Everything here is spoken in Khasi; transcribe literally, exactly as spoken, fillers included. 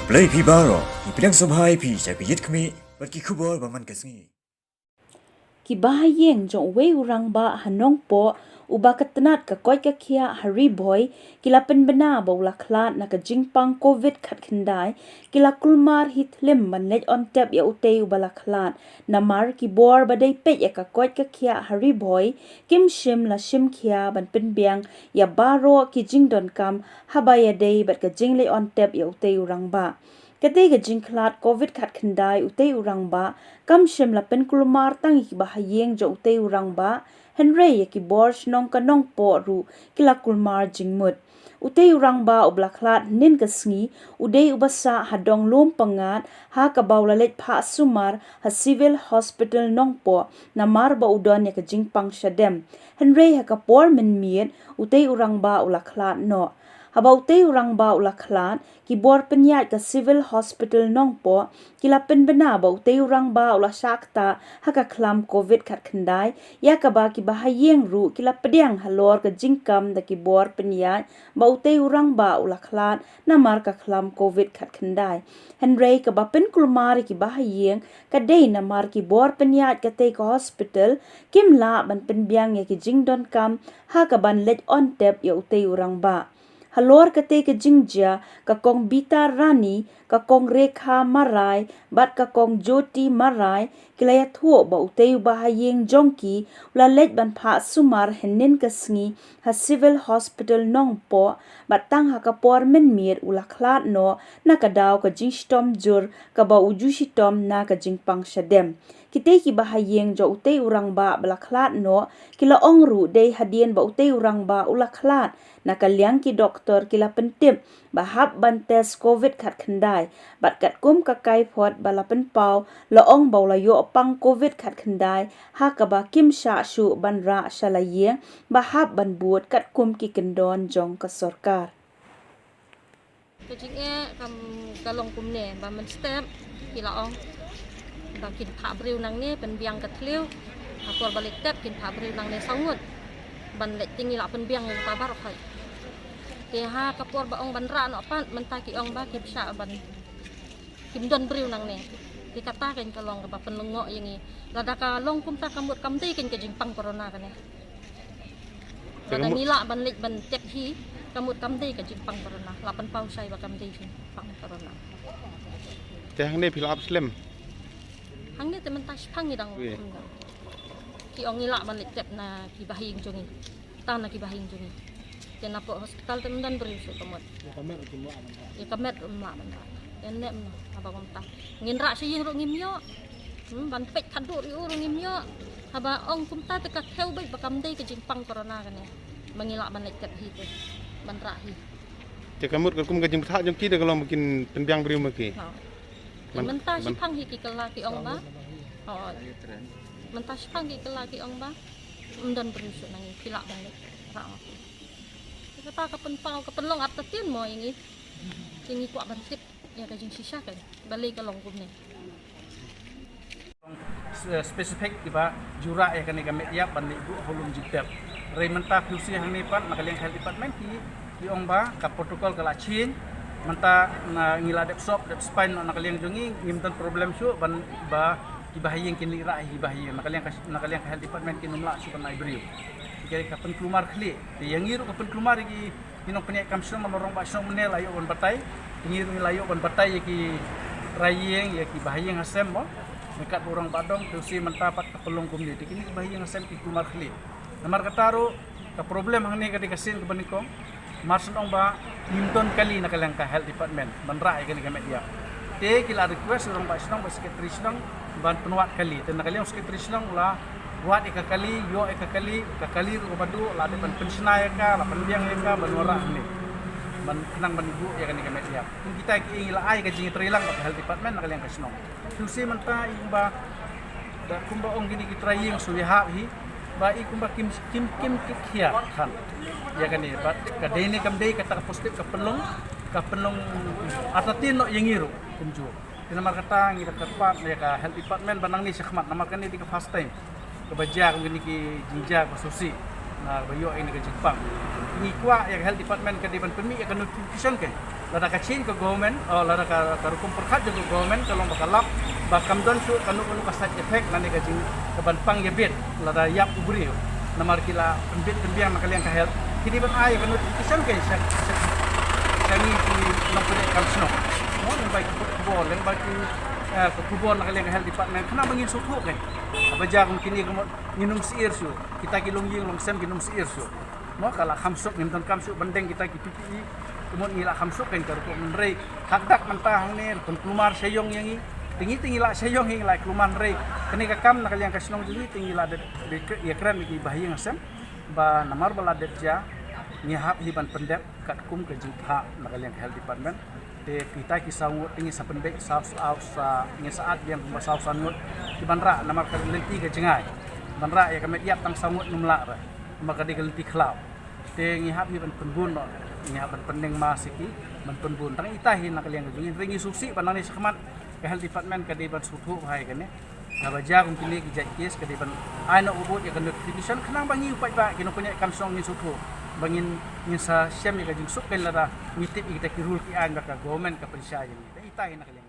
Khublei phi baroh, ngi pdiang sngewbha ïa phi sha ka Ïit Khmih bad ki khubor ba man ka sngi. Ki bahaïing jong uwei u rangbah ha Nongpoh uba ka tnat ka koit ka khiah ha Ri Bhoi ki la pynbna ba u la khlad na ka jingpang covid khatkhyndai, ki la kulmar hi thlem ban leit on tep ïa utei uba la khlad. Namar ki bor ba dei peit ïa ka koit ka khiah ha Ri Bhoi kim shym la shim khia ban pynbiang ïa baroh ki jingdonkam haba ïadei bad ka jingleit on tep ïa utei u rangbah. Katei ka jingkhlad covid khatkhyndai utei u rangbah kam shym la pynkulmar tang ïa ki bahaïing jong utei u rangbah, hynrei ïa ki bor shnong ka Nongpoh ruh ki la kulmar jingmut. Utei u rangbah uba la khlad hynnin ka sngi u dei uba sah ha Donglum Pyngngad ha kaba u la leit phah sumar ha Civil Hospital Nongpoh namar ba u don ïa ka jingpang shadem. Hynrei ha ka por mynmiet utei u rangbah u la khlad noh. Haba utei u rangbah u la khlad, ki bor pynïaid ka Civil Hospital Nongpoh ki la pynbna ba utei u rangbah u la shah ktah ha ka khlam covid khatkhyndai, ïa kaba ki bahaïing ruh ki la pdiang halor ka jingkam da ki bor pynïaid ba utei u rangbah u la khlad namar ka khlam covid khatkhyndai. Hynrei kaba pynkulmar ïa ki bahaïing ka dei namar ki bor pynïaid katei ka hospital kim lah ban pynbiang ïa ki jingdonkam ha kaban leit on tep ïa utei u rangbah. Halor katei ka jingjia, ka Kong Bita Rani, ka Kong Rekha Marai bad ka Kong Jyoti Marai ki la ïathuh ba utei u bahaïing jong ki u la leit ban phah sumar hynnin ka sngi ha Civil Hospital Nongpoh, bad tang ha ka por mynmiet u la khlad noh na ka daw ka jingshitom jur kaba u ju shitom na ka jingpang shadem. Kitei ki bahaïing jong utei u rangbah ba la khlad noh ki la ong ruh dei hadien ba utei u rangbah u la khlad, na ka liang ki doktor ki la pyntip ba hap ban test covid khatkhyndai, bad katkum ka kaiphod ba la pynpaw la ong ba u la ïoh pang covid khatkhyndai, ha kaba kim shah shuh ban rah sha la ïing ba hap ban bud katkum ki kyndon jong ka sorkar. Ka jingeh kam ka long kumne, ba mynstep ki la ong ba kin phah briew nangne pynbiang ka thliew, ha por ba leit tep kin phah briew nangne saw ngut ban leit, te ngi la pynbiang ïa kata baroh khoit. Te ha ka por ba ong ban rah noh pat, mynta ki ong ba kim shah ban, kim don briew nangne. Te kata kan ka long kaba pynlyngngoh ïa ngi. Lada ka long kumta ka mut kam dei kan ka jingpang corona kane. Lada ngi lah ban leit ban tep hi, ka mut kam dei ka jingpang corona. La pynpaw shai ba kam dei jingpang corona. Te hangne phi la ap slem? Hangne te mynta shiphang ngi dang ap. Ki ong ngi lah ban leit tep na ki bahaïing jong ngi. Tang na ki bahaïing jong ngi. Te na poh hospital te ym don briew shuh ka mut. Ïa ka met ruh ym lah ban rah. Ïa ne em, haba kumta ngin rah sha ïing ruh ngim ïoh. Hmm, ban peit khadduh ri u ruh ngim ïoh. Haba ong kumta te ka thew beit ba kam dei ka jingpang corona kane. Ba ngi lah ban leit tep hi te, ban rah hi. Te ka mut ka kum ka jingbthah jong ki da ka long ba kin pynbiang briew ma ki. Mynta shiphang hi ki kylla ki ong ba. Mynta shiphang ki kylla ki ong ba ym don briew shuh na ngi, phi lah ban leit rah ma ki. Kata ka pynpaw, ka pynlong artatien mo ïa ngi. Ki ngi kwah ban tip ïa ka jingshisha kan. Balei ka long kumne. Specific kiba ju rah ïa kane ka met ïap ban leit buh ha u lum jingtep. Hynrei mynta phi shu hangne pat na ka liang health department ki, ki ong ba ka protocol ka la change. Mynta ngi la dep sop, dep spine na ka liang jong ngi, ngim don problem shuh ban ba ki bahaïing kin leit rah hi ki bahaïing. Na ka liang ka, na ka liang ka health department kin ym lah shuh ban ai briew. Ki ka pynkulmar khlieh. Te ïa ngi ruh ka pynkulmar ïa ki ki nongpynïaid kam shnong, namar u rangbah shnong mynne la ïoh ban batai. Ngi ruh ngi la ïoh ban batai ïa ki trai ïing, ïa ki bahaïing hasem mo. Ngi kat u rangbah dong, te u shu mynta pat ka pynlong kumne. Te kine ki bahaïing hasem ki kulmar khlieh. Namar kata ruh ka problem hangne ka dei ka sien kaba nyngkong. Mar shen ong ba ngim don kali na ka liang ka health department ban rah ïa kane ka met ïap. Te ki la request u rangbah shnong bad secretary shnong ban pynwad kali. Te na ka liang u secretary shnong u la wad ïa ka kali, ïoh ïa ka kali, ka kali ruh kaba duh la dep ban pynshna ïa ka, la pynbiang ïa ka ban wanrah hangne. Ban khnang ban buh ïa kane ka met ïap. Kum kita ki ïing la ai ka jingïatreilang bad health department na ka liang ka shnong. Te u shu mynta ïa kumba da kumba ong kine ki trai ïing shu ïahap hi. Ba i kumba kim, kim, kim ki khia than ïa kane, ba ka dei ne kam dei kata ka positive ka pynlong, ka pynlong artatien noh ïa ngi ruh kumjuh. Te namar kata ngi da kyrpad ïa ka health department ba nangne shakhmat, namar kane dei ka first time kaba jia kum kine ki jingjia ba shu sih. Na ba ïoh ïa ka jingpang. Ngi kwah ïa ka health department ka dei ban pynmih ïa ka notification kein. Lada ka change ka government, oh, lada ka, ka rukom pyrkhat jong ka government ka long ba ka lap, ba kam don shuh kano kano ka side effect lane ka jing, ka ban pang ïa bit lada ïap u briew. Namar ki la pynbit pynbiang na ka liang ka health. Ki dei ban ai ïa ka notification kein sha, sha, sha ngi ki nongpynïaid kam shnong. Mo, lyngba ki khubor, lyngba ki, eh, ka khubor na ka liang ka health department. Khnang ba ngin sngewthuh kein. Haba jia kum kine ka mut ngin ym syier shuh. Kita ki longïing longsem kin ym syier shuh. Mo, ka la kham suk, ngim donkam shuh ban deng kita ki P P E. Ka mut ngi la kham suk kein ka rukom, hynrei ha kdar mynta hangne rukom kulmar sha ïong ïa ngi. Te ngi te ngi la sha ïong hi, ngi la kulmar, hynrei kane ka kam na ka liang ka shnong jong ngi te ngi la dep, dep ïakren ïa ki bahaïing hasem ba namar ba la dep jia, ngi hap hi ban pyndep katkum ka jingthah na ka liang ka health department. Te kita ki saw ngut te ngi sa pynbeit saw, saw, sa, ngi sa at biang kumba saw san ngut ki ban rah namar ka lynti ka jngai. Ban rah ïa ka met ïap tang saw ngut nym lah re. Namar ka dei ka lynti khlaw. Te ngi hap hi ban pynbun noh, ngi hap ban pyndeng mask ïa ki, ban pynbun. Tang ita hi na ka liang ka jong ngi, hynrei ngi sngewsih ba nangne shakhmat ka health department ka dei ban sngewthuh bha ïa kane. Haba jia kum kine ki jait case ka dei ban ai noh u bud ïa ka notification khnang ba ngi u paidbah ki nongpynïaid kam shnong ngin sngewthuh. Ba ngin, ngin sa shem ïa ka jingsuk kein lada ngi tip ïa kita ki rule ki aiñ ba ka government ka pynshai ïa ngi. Te ita hi na ka liang.